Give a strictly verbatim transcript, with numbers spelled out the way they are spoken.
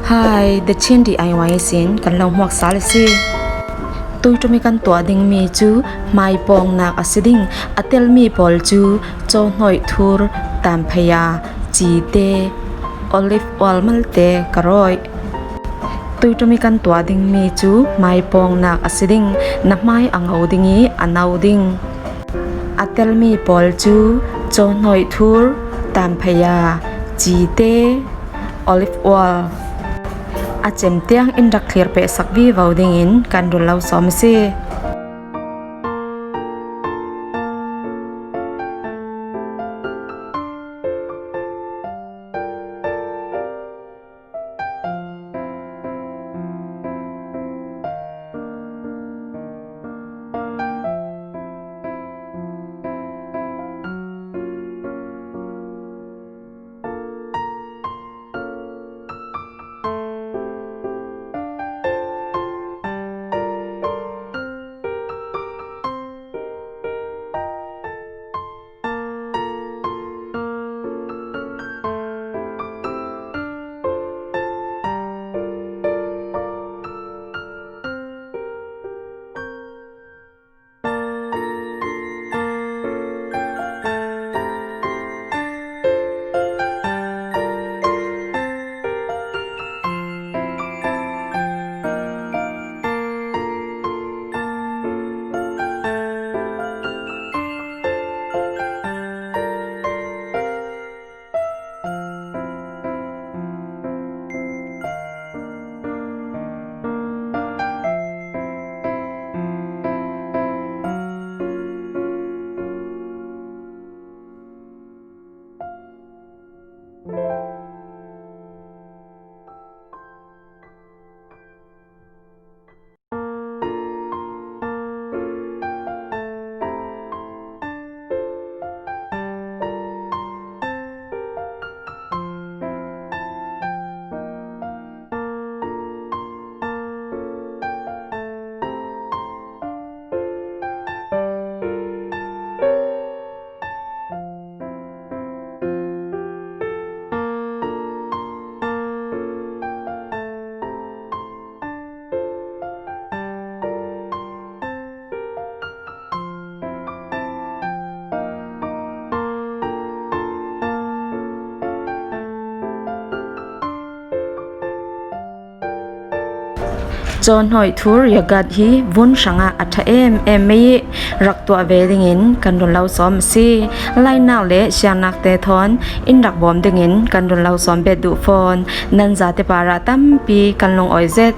Hi, the Chin D I Y sin kan lo hmuak sal a si. Tuitumi kan tuah ding mi cu hmaipawngnak a si ding. A telmi pawl cu cawhnawih thur, tampheia, cite, olive oil malte ka rawih. Tuitumi kan tuah ding mi cu hmaipawngnak a si ding. Na hmai a ngo ding i a no ding. A telmi pawl cu cawhnawih thur, tampheia, cite, olive oil. A cem tiang in rak thlir pehsak vivo dingin kan run lo sawm a si. Cawhnawih thur yogurt hi vun hrangah a ṭha em em mai i rak tuah ve dingin kan run lo sawm a si. Lainau le siangnak te thawn in rak bawm dingin kan run lo sawm bet duh fawn. Nan zate parah tampi kan lungawi zet.